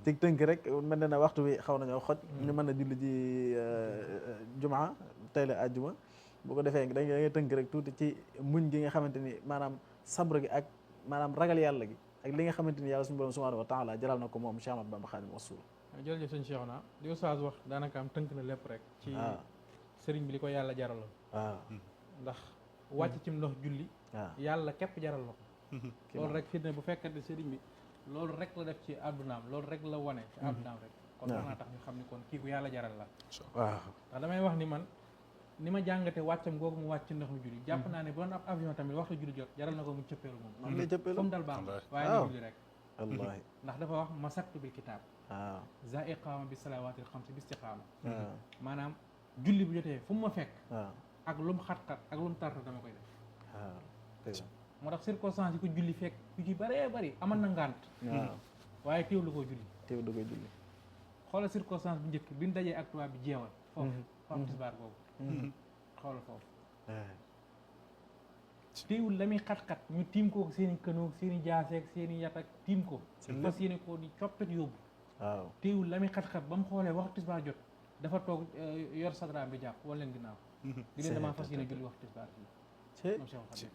ci tënk rek mel na ne waxtu wi xaw nañoo xoj ñu mën a julli ji jumaa tey la àjjuma bu ko defee da ngay tënk rek tuuti ci muñ gi nga xamante ni maanaam sabr gi ak maanaam ragal yàlla gi ak li nga xamante ni yàlla suñu borom subhanahu wa taala jaral na ko moom Cheikh Ahmadou Bamba Xaadimu Rasuul. jërëjëf sëñ Cheikhouna li Oustaz wax daanaka am tënk na lépp rek. ci sëriñ bi li ko yàlla jaraloon. waaw ndax wàcc ci ndox julli. yàlla képp jaral na ko. loolu rek fi ne bu fekkente sëriñ bi loolu rek la def ci àddunaam loolu rek la wane ci àddunaam rek. kon war naa tax ñu xam ni kon kii ku yàlla jaral la. waaw ndax damay wax ni man ni ma jàngate wàccam googu mu wàcc ci ndox mu julli jàpp naa ne bu doon ab avion tamit waxtu julli jot jaral na ko mu cëppeelu moom. fu mu dal baax waaye ñu julli rek. wallaahi ndax dafa wax masaktu bil kitaab. waaw za iqaama bi salawaatil xamsi bi istiqaama. maanaam julli bu jotee fu mu ma fekk. ak lu mu xat-xat ak lu mu tarta dama koy def. moo tax circonstance yi ko julli fekk yu ci bëree bëri amal na ngànt. waaye teewlu koo julli. teewlu koy julli. xoolal circonstance bu njëkk bi ñu dajee ak tubaab bi jeewal. foofu foofu tisbaar boobu. xoolal foofu. teewul la muy xat-xat ñu tiim ko seen i kënoog seen i jaaseeg seen i yat ak tiim ko. fas yéene ko di coppet yóbbu. waaw teewul la muy xat-xat ba mu xoolee waxtu tisbaar jot dafa toog yor sadraam bi jàpp wala leen ginnaaw. di leen damaa fas yéene julli waxtu tisbaar fii. moom Cheikh Khadim.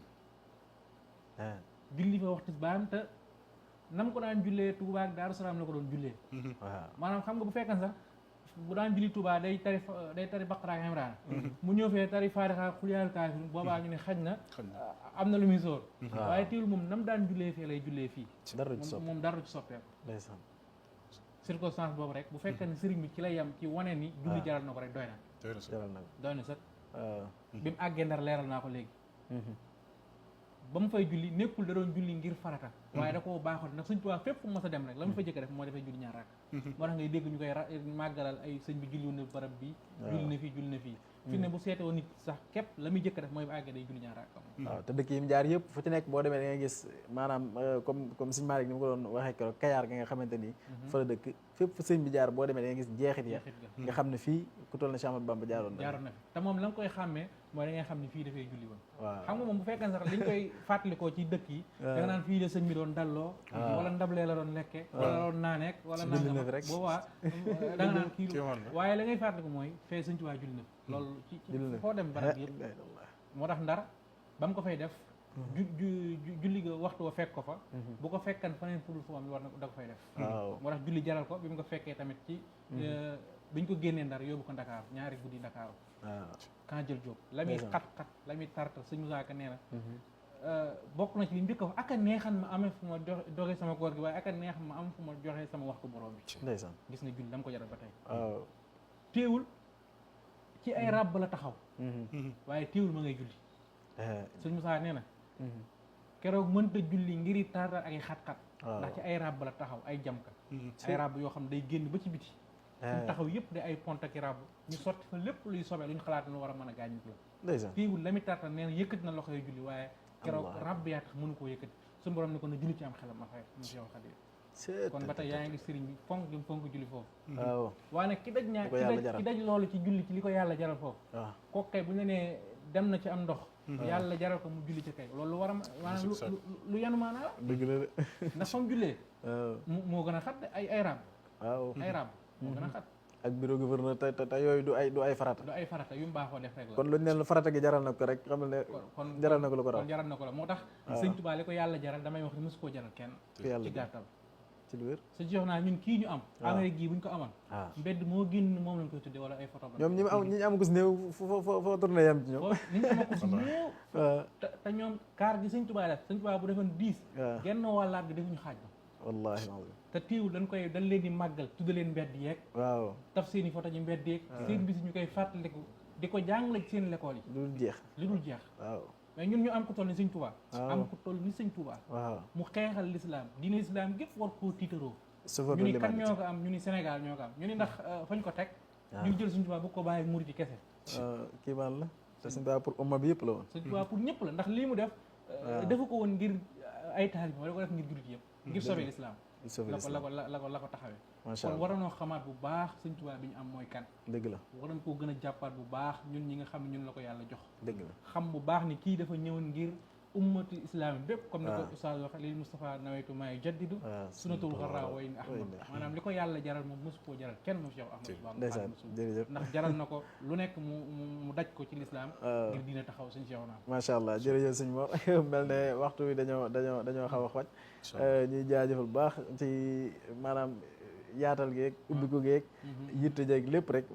julli fa waxtu tisbaar te nam ko daan jullee Touba ak Daaru Salaam la ko doon jullee. waaw maanaam xam nga bu fekkee sax bu daan julli Touba day tari Baqara ak Imraan. mu ñëw fee tari Faatiha ak Qul yaa ayyuhal kaafiruun boobaa ñu ne xaj na am na lu muy sóor. waaye teewul moom nam daan jullee fee lay jullee fii. moom dara ci soppeeku. circonstance boobu rek bu fekkee ne sëriñ bi ci lay yam ci wane ni julli jaral na ko rek doy na. doy na sax bi mu àggee Ndar leeral naa ko léegi. ba mu fay julli nekkul da doon julli ngir farata waaye da koo baaxoon nag Sëñ Tuubaa fépp fu mu mës a dem rek la mu fa jëkk def mooy dafay julli ñaar rakk moo tax ngay dégg ñu koy màggalal ay sëñ bi julli na barab bi julli na fii julli na fii fi ne bu seetoo nit sax képp la muy jëkk def mooy bu àggee day julli ñaar rakk waaw te dëkk yi mu jaar yëpp fu ci nekk boo demee da ngay gis maanaam comme Sëñ Maalik ni mu ko doon waxee keroog Kayaar ga nga xamante ni fa la dëkk fépp fu sëñ bi jaar boo demee da ngay gis jeexit ya nga xam ne fii ku toll na Cheikh Ahmadou Bamba jaaroon na fi te moom la nga koy xàmmee mooy da ngay xam ne fii dafay julli woon waaw xam nga moom bu fekkee sax liñ koy fàttalikoo ci dëkk yi da nga naan fii de sëñ bi doon dalloo wala ndablee la doon lekke wala la doon naaneek wala nangam rek boobaa da nga naan kii waaye la ngay fàttaliku mooy fee Sëñ Tuubaa julli na loolu ci foo dem barab yëpp moo tax Ndar ba mu ko fay def julli ga waxtu wa fekk ko fa bu ko fekkan faneen fudul fu am war na da ko fay def moo tax julli jaral ko bi mu ko fekkee tamit ci biñ ko génnee Ndar yóbbu ko Ndakaaru ñaari guddi Ndakaaru kan jël jóob la muy xat-xat la muy tarta Sëñ Musaa Ka nee na bokk na ci li njëkk a wax ak a neexan ma amee fu ma doxee sama koor gi waaye ak a neexan ma am fu ma joxee sama waxtu borom bi ndeysaan gis nga julli dama ko jaral ba tey téewul ci ay ràbb la taxaw waaye téewul ma ngay julli Sëñ Musaa nee na keroog mënta julli ngiri tartar ak ay xat-xat ndax ci ay ràbb la taxaw ay jamka ay ràbb yoo xam ne day génn ba ci biti suñ taxaw yëpp de ay pont ak i ràbb ñu sotti fa lépp luy sobee lu ñu xalaat lu war a mën a gaañ la téewul la muy tartar nee na yëkkati na loxo yu julli waaye keroog ràbb yaa tax mënu koo yëkkati suñu borom ne ko na julli ci am xelam ma xëy mu Cheikh Khadim kon ba tey yaa ngi sëriñ bi fonk gi fonk julli foofu waaw waaye nag ki daj ki daj loolu ci julli ci li ko yàlla jaral foofu kooku kay bu ñu nee dem na ci am ndox yàlla jaral ko mu julli ci kay loolu lu war a maanaam lu yanu maanaa la dëgg la de ndax fa mu jullee moo gën a xat de ay ràbb ay ràbb moo gën a xat ak bureau gouverneur te yooyu du ay farata du ay farata yu mu baaxoo def rek la kon luñ ne farata gi jaral na ko rek xam ne kon jaral na ko la ko raw kon jaral na ko la moo tax Sëñ Tuubaa li ko yàlla jaral damay wax ni mosu koo jaral kenn ci gàttal ci lu wér sa jox naa ñun kii ñu am Amérique gii buñ ko amoon mbedd moo génn moom lañ koy tuddee wala ay photo ñoom ñi ñu am gus néew foo tourné yam ci ñoom ñi ñu am gus néew te ñoom kaar gi Sëñ Tuubaa def Sëñ Tuubaa bu defoon 10 genn wàllaat gi defuñu xaaj ba wallaahi te tiiwul dañ leen di màggal tudda leen mbedd yeeg waaw taf seen i photo ñu mbedd yeeg seen bis ñu koy fàttaliku di ko jàngale ci seen l'école yi lu dul jeex waaw mais ñun ñu am ko toll ni Sëñ Tuubaa am ko toll ni Sëñ Tuubaa mu xeexal l'islam diine islam gépp war koo tiitaroo ñu ni kan ñoo ko am ñu ni Sénégal ñoo ko am ñu ni ndax fañ ko teg ñu jël Sëñ Tuubaa bu ko bàyyi murid yi kese kii maan la te Sëñ Tuubaa pour umma bi yëpp la woon Sëñ Tuubaa pour ñëpp la ndax lii mu def defu ko woon ngir ay taal bi da ko def ngir jurit yëpp ngir sauver l'islam la ko taxawee kon war nañoo xamaat bu baax Sëñ Tuubaa bi ñu am mooy kan dëgg la war nañ koo gën a jàppaat bu baax ñun ñi nga xam ne ñun la ko yàlla jox dëgg la xam bu baax ni kii dafa ñëwoon ngir ummati islami bépp comme ni ko oustaz waxe lil Moustapha nawaytu maa yujaddidu sunnatul xarra wa in ahmad maanaam li ko yàlla jaral moom mosu koo jaral kenn moom Cheikh Ahmadou Bamba jërëjëf ndax jaral na ko lu nekk mu daj ko ci lislaam ngir dina taxaw sëñ Cheikh naa macha allah jërëjëf sëñ Mor mel ne waxtu wi dañoo xaw a xoj ñuy jaajëfal baax ci maanaam yaatal geeg ubbi ko geeg yitte jeeg lépp rek